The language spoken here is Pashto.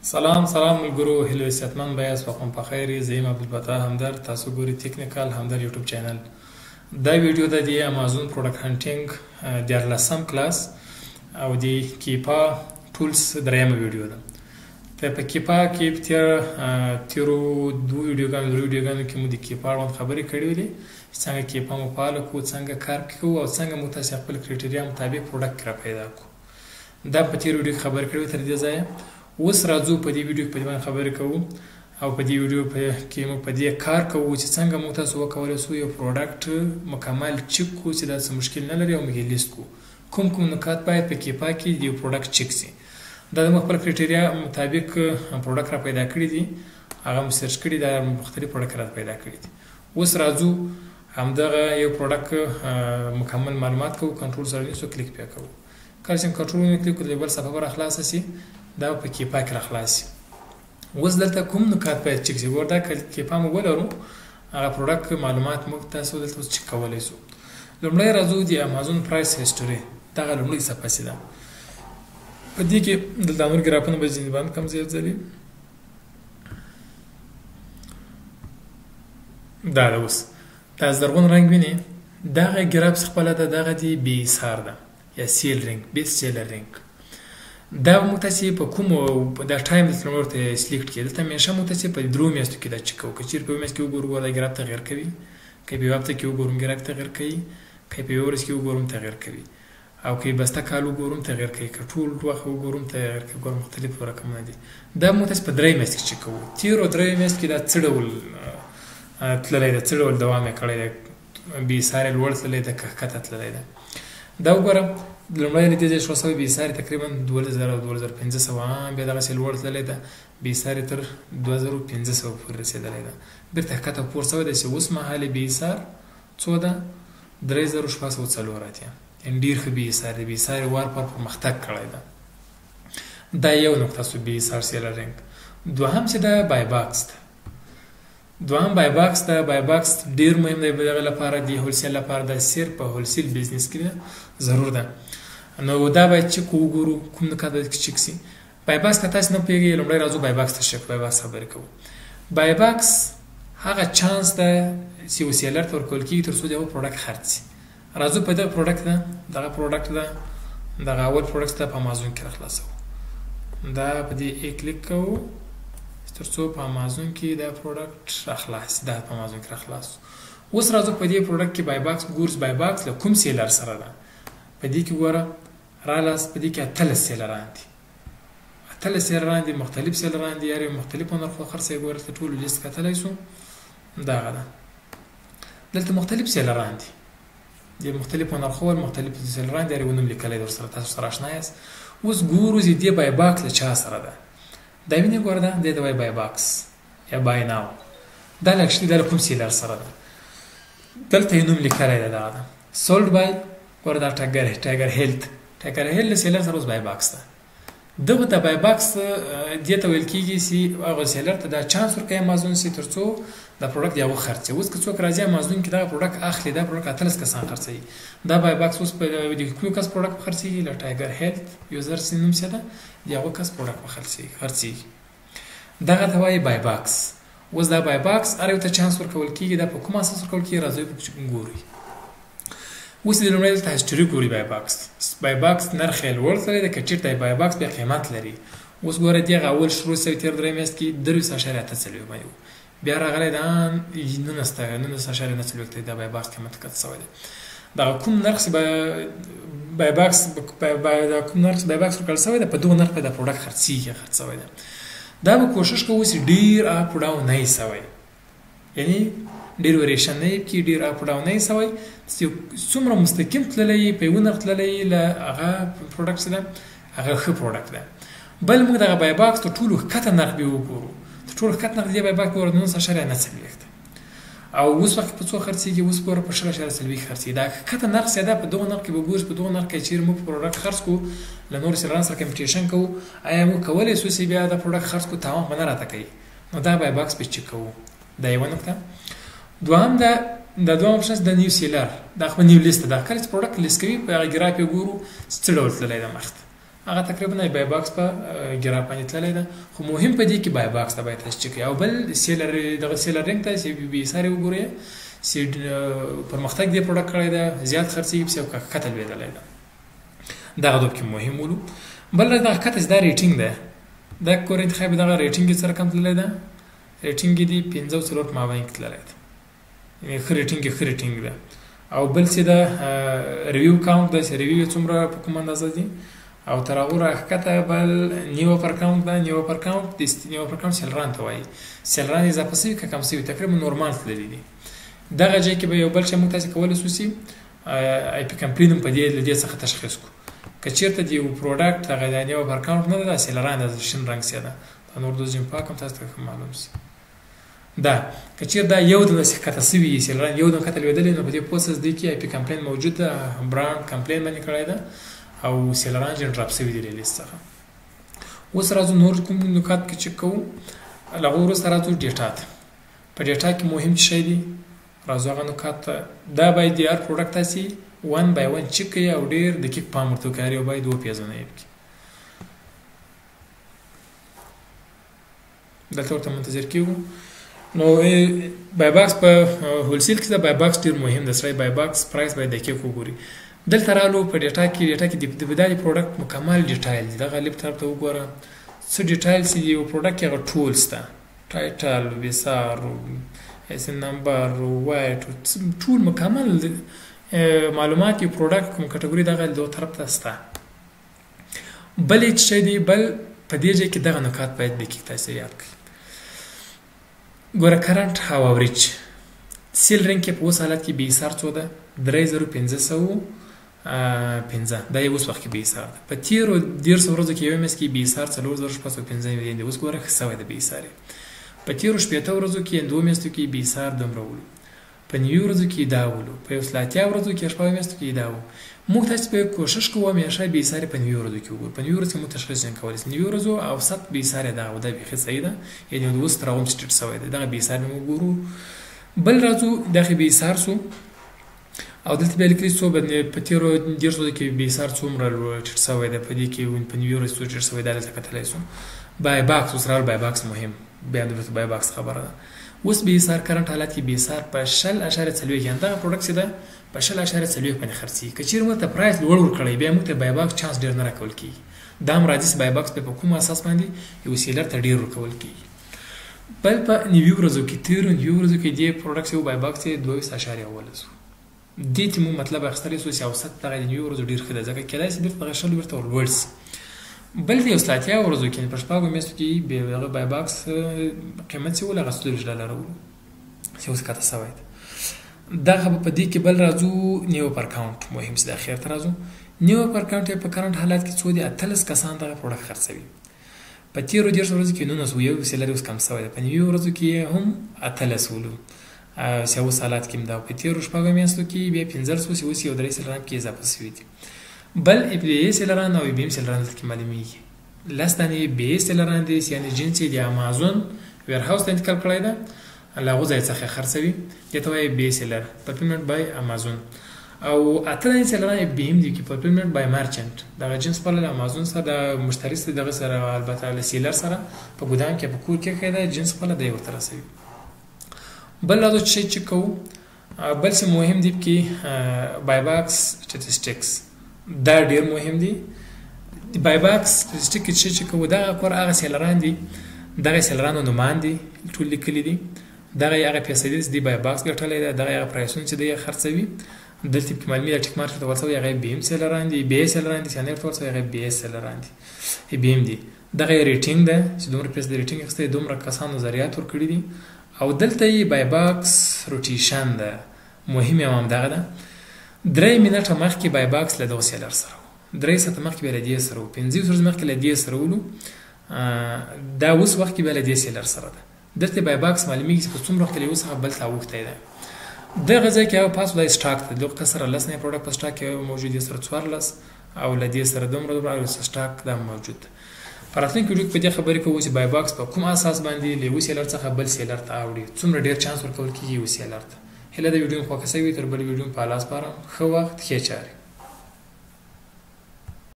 سلام سلام ملګرو، هیله صحتمند به یاست، وقم په خیر. زه یم عبدالفتاح همدرد، تاسو ګورئ Technical همدرد YouTube channel. دا ویډیو د دی Amazon Product Hunting 13 کلاس او د Keepa tools درېیمه ویډیو ده. ته په Keepa کې په تېرو دوو ویډیوګانو درو ویډیوګانو کې مو د Keepa اړوند خبرې کړې وې، چې څنګه Keepa مو فعاله کړو، څنګه کار پکې کوو او څنګه مو تاسې خپل criteria مطابق product را پیدا کړو. دا په تېرو ویډیو کې خبرې کړې وې تر دې ځایه. اوس راځو په دې ویډیو کې په دې باندې خبرې کوو او په دې ویډیو کې موږ په دې کار کوو چې څنګه موږ تاسو وکولی شو یو product مکمل چک کړو چې دا څه مشکل نه لري او موږ یې لیست کړو. کوم کوم نکات باید په Keepa کې د یو product چک شي. دا د موږ خپل criteria مطابق product را پیدا کړي دي، هغه مو search کړي، دا مختلف product را پیدا کړي دي. اوس راځو همدغه یو product مکمل معلومات کوو، کنټرول سره نیسو، کلیک پرې کوو. کله چې کنټرول ونیو کلیک کړو، label صفحه به راخلاصه شي، دا په Keepa کې راخلاص شي. اوس دلته کوم نکات باید چک شي؟ ګوره دا Keepa موږ ولرو، هغه product معلومات موږ تاسو دلته اوس چک کولی شو. لومړی راځو د Amazon price history، دغه لومړۍ صفحه چې ده په دې کې دلته نور ګرافونه به ځینې بند کم زیات ځلې دا ده. اوس دا زرغون رنګ وینې، دغه ګراف خپله ده، دغه دی BSR ده یا sale rank، best seller rank. دا موږ تاسې په کوم دا time دلته لومړی ورته select کړي. دلته همیشه موږ تاسې په درو میاشتو کې دا چک کوو. که چېرې په یوه میاشت کې وګورو دا ګراف تغیر کوي، که په یوه هفته کې وګورم ګراف تغیر کوي، که په یوه ورځ کې وګورم تغیر کوي، او که بسته کال وګورم تغیر کوي، که ټول وخت وګورم تغیر کوي. ګورم مختلف رقمونه دي. دا موږ تاسې په درې میاشت کې چک کوو. تېرو درې میاشت کې دا څه ډول تللی ده، څه ډول دوام یې کړی دی، BSR یې لوړ تللی ده که ښکته تللی ده. دا وګوره لومړی له دې ځایه شروع شوی BSR یې تقریبا 12,000 او 12,500، بیا دغسې لوړ تللی ده، BSR یې تر 2,500 پورې رسېدلی ده، بېرته ښکته پورته شوی دی چې اوس مهال یې BSR څو ده؟ 3,684. یعنې ډېر ښه BSR دی، BSR یې وار په وار پرمختګ کړی ده. دا یو نقطه شو BSR seller rank. دوهم چې ده buy box ده. دوهم buy box ده. buy box ډېر مهم دی دغه لپاره، د wholesale لپاره، دا صرف په wholesale business کې ده، ضرور ده. نو دا باید چک وګورو کوم نکات باید چک شي. buy box که تاسو نه پوهېږئ، لومړی راځو buy box ته چک، buy box خبرې کوو. buy box هغه چانس ده چې یو seller ته ورکول کېږي تر څو د هغه product خرڅ شي. راځو په دغه product ده، دغه product ده، دغه اول product ده په امازون کې راخلاصوو. دا په دې ای کلیک کوو تر څو په امازون کې دا product راخلاص، دا په امازون کې راخلاص. اوس راځو په دې product کې buy box ګورو، buy box له کوم seller سره ده. په دې کې ګوره رالاس، په دې کې 18 seller ان دي، 18 seller ان دي، مختلف seller ان دي، هر یو مختلفو نرخو خرڅوي. ګوره دلته ټولو لیست کتلی شو، دغه ده. دلته مختلف seller ان دي، د مختلفو نرخو مختلف seller ان دي، هر یو نوم لیکلی دی ورسره، تاسو سره اشنا یاست. اوس ګورو چې دې buy box له چا سره ده. دا وینې ګوره ده، دې ته وایي buy box یا buy now. دا لکه دا له کوم seller سره ده، دلته یې نوم لیکلی دی، دغه ده sold by. ګوره دا Tiger Health، Tiger Health له seller سره اوس buy box ده. دغه ته buy box دې ته ویل کېږي چې هغه seller ته دا چانس ورکوي امازون چې تر څو دا product یې هغه خرڅوي. اوس که څوک راځي امازون کې دغه product اخلي، دا product 18 کسان خرڅوي. دا buy box اوس په د کوم کس product په خرڅېږي؟ له Tiger Health user چې نوم څه ده، د هغه کس product په خرڅېږي. دغه ته وایي buy box. اوس دا buy box هر یو ته چانس ورکول کېږي. دا په کوم اساس ورکول کېږي؟ راځئ ګورئ. اوس د لومړی دلته history ګوري. buy box، buy box نرخ یې لوړ تللی دی، که چېرته buy box بیا قیمت لري. اوس ګوره دغه اول شروع شوی تېر درې میاشت کې 23.48 باندې و، بیا راغلی دا 19.49 ته دا buy box قیمت کښته شوی دی. دغه کوم نرخ چې buy box دا کوم نرخ چې buy box ورکړل شوی دی، په دغه نرخ به دا product خرڅېږي، خرڅ شوی دی. دا به کوشش کوو چې ډېر up down نه یې شوی، یعنې ډېر variation نه یې پکې، ډېر up down نه یې شوی، چې څومره مستقیم تللی په یوه نرخ تللی له هغه product چې ده هغه ښه product ده. بل موږ دغه buy box تر ټولو ښکته نرخ به وګورو. تر ټولو ښکته نرخ دې buy box ګوره 19.49 او اوس وخت په څو خرڅېږي؟ اوس ګوره په 20.40 خرڅېږي. دا ښکته نرخ چې ده په دغه نرخ کې به ګورو، په دغه نرخ کې چېرې موږ product خرڅ کړو، له نورو seller انو سره competition کوو، آیا موږ کولی شو چې بیا دا product خرڅ کړو، تاوان به نه راته کوي. نو دا buy box به چک کوو. دا یوه نقطه. دوهم ده، دا دوهم option د new seller، دا خو new list ده. کله چې product لیست کوي په هغه ګراف یې ګورو چې څه ډول تللی ده مخته. هغه تقریبا بای باکس په ګراف باندې تللی ده. خو مهم په دې کې بای باکس ته باید تاسو چک کړئ. او بل seller دغه seller rank ته چې بي اس ار وګورئ چې پرمختګ دې پروډکټ کړی ده، زیات خرڅېږي پسې او کښته لوېدلی ده، دغه دوه کې مهم ولو. بل دغه کښته چې دا rating ده، دا کور انتخاب دغه rating یې څه رقم تللی ده، rating یې دی 5 او 4 په مابین کې تللی ده، یعنې ښه rating یې ښه rating ده. او بل چې ده review count ده چې review یې څومره په کومه اندازه دي. او تر هغو راښکته بل new offer count ده، new offer count د new offer count seller ان ته وایي، seller ان اضافه سوي که کم سوي تقریبا نورمال تللي دي. دغه ځای کې به یو بل شی موږ تاسې کولی سو چې IP complain هم په دې له دې څخه تشخیص کړو. که چېرته د یو product هغه د new offer count نه ده، دا seller ان ده، شین رنګ سي ده، دا نور دوز جیم پاک هم تاسو ته ښه معلوم سي. دا که چېرته دا یو دم داسې ښکته سوي وي، seller ان یو دم ښکته لوېدلی، نو په دې پوه سه چې دې کې IP complain موجود ده، brand complain باندې کړی ده او seller ان جن drop سوي دي له لیست څخه. اوس راځو نور کوم نکات کې چک کوو. له هغو وروسته راځو data ته. په data کې مهم څه شی دي راځو هغه نکات ته. دا باید د هر product تاسې one by one چک کړئ او ډېر دقیق پام ورته وکړئ، هر یو باید وپېژنئ پکې. دلته ورته منتظر کېږو. نو buy box په wholesale کې ده، buy box ډېر مهم ده، سړی buy box price باید دقیق وګوري. دلته رالو په data کې، data کې د دې product مکمل detail دی. دغه left طرف ته وګوره څه detail چې یو product کې هغه ټول شته، title، BSR، ASIN number، weight، ټول مکمل معلومات یو product کوم category دغه دوه طرف ته شته. بل څه شی دی، بل په دې ځای کې دغه نکات باید دقیق تاسو یاد کړئ. ګوره current او average sale rank کې په اوس حالت کې BSR څو ده؟ 3505، دا یې اوس وخت کې BSR ده. په تېرو 30 ورځو کې یو میاشت کې BSR 4605 دی، اوس ګوره ښه سوی ده BSR یې. په تېرو 60 ورځو کې دوو میاشتو کې BSR دومره ولو، په 90 ورځو کې دا ولو، په 180 ورځو کې شپږ میاشتو کې دا وو. موږ تاسو په کوشش کوو همیشه BSR په 90 ورځو کې وګورو، په 90 ورځو کې موږ تشخیص نه کولی شو. 90 ورځو اوسط BSR دا و، دا بیخي صحیح ده، یعنې اوس تر هغه هم ټیټ سوی دی، دغه BSR موږ ګورو. بل راځو دغه BSR سو، او دلته بیا لیکلي څو په تېرو 30 ورځو کې BSR څومره ټیټ سوی دی، په دې کې په 90 ورځو څو ټیټ سوی دی، دلته کتلی سو. buy box اوس راغلو، buy box مهم، بیا دلته buy box خبره ده. اوس BSR current حالت کې BSR په 20.40، یعنې دغه product چې ده په 20.40 باندې خرڅېږي. که چېرې موږ ته price لوړ ورکړی بیا موږ ته buy box chance ډېر نه راکول کېږي. دا هم راځي چې buy box په کوم اساس باندې یو seller ته ډېر ورکول کېږي. بل په 90 ورځو کې، تېرو 90 ورځو کې دې product چې buy box یې 22.11 و. دې ته موږ مطلب اخیستلی سو چې اوسط دغه د 90 ورځو ډېر ښه دی، ځکه کېدای شي بېرته دغه 20 بېرته ورلوړ شي. بل د 180 ورځو کې په شپږو میاشتو کې دغه buy box قیمت چې و هغه $24 و، چې اوس کښته سوی دی. دغه په دې کې بل راځو new offer count مهم چې د اخر ته راځو. new offer count یې په current حالت کې څو دی؟ 18 کسان دغه product خرڅوي. په تېرو 30 ورځو کې 19 و، یو seller اوس کم سوی دی. په 90 ورځو کې یې هم 18 ولو، چې اوس حالت کې هم دا. په تېرو شپږو میاشتو کې بیا 15 و، چې اوس یو درې seller ان کې اضافه سوي دي. بل FBA seller ان او FBM seller ان دلته کې معلومیږي. لس دانې FBA seller ان دي، یعنې جنس یې د امازون warehouse ته انتقال کړی ده، له هغو ځای څخه خرڅوي، دې ته وایي FBA seller، fulfillment by Amazon. او اته دانې seller ان FBM دي کې fulfillment by merchant، دغه جنس خپله له امازون سره د مشتري سره دغه سره البته له seller سره په ګودام کې په کور کې کښې ده، جنس خپله دی ورته رسوي. بل راځو چې چک کوو. بل څه مهم دی پکې buy box statistics، دا ډېر مهم دی. buy box statistic کې چې کوو دغه کور هغه seller ان دي، دغه seller انو نومان دي ټول لیکلي دي، دغه یې هغه پیسې دي چې دی buy box ګټلی دی، دغه یې هغه price ونه چې دی یې خرڅوي. دلته پکې معلومېږي دا tick mark ورته ورسوي هغه FBM seller ان دي، FBA seller ان دي، چې نه ورته ورسوي هغه FBA seller ان دي، FBM دي. دغه یې rating ده چې دومره پیسې د rating اخیستی، دومره کسانو نظریات ورکړي دي. او دلته یې buy box rotation ده، مهم یې هم دغه ده. 3 منټه مخکې buy box له دغه seller سره و، 3 ساعته مخکې بیا له دې سره و، 5 ورځې مخکې له دې سره ولو، دا اوس وخت کې بیا له دې seller سره ده. دلته buy box معلومیږي چې په څومره وخت کې له یو څخه بل ته اوښتی دی. دغه ځای کې هغه پاس دا stock دی، دغه سره لس نه product په stock کې موجود دی، سره 14 او له دې سره دومره دومره او stock دا موجود دی. په راتلونکي ویډیو کې په دې خبرې کوو چې buy box په کوم اساس باندې له یو seller څخه بل seller ته اوړي، څومره ډېر chance ورکول کېږي یو seller ته. هیله ده ویډیو مو خوښه شوې وي. تر بلې ویډیو په الله سپارم. ښه وخت، ښې چارې.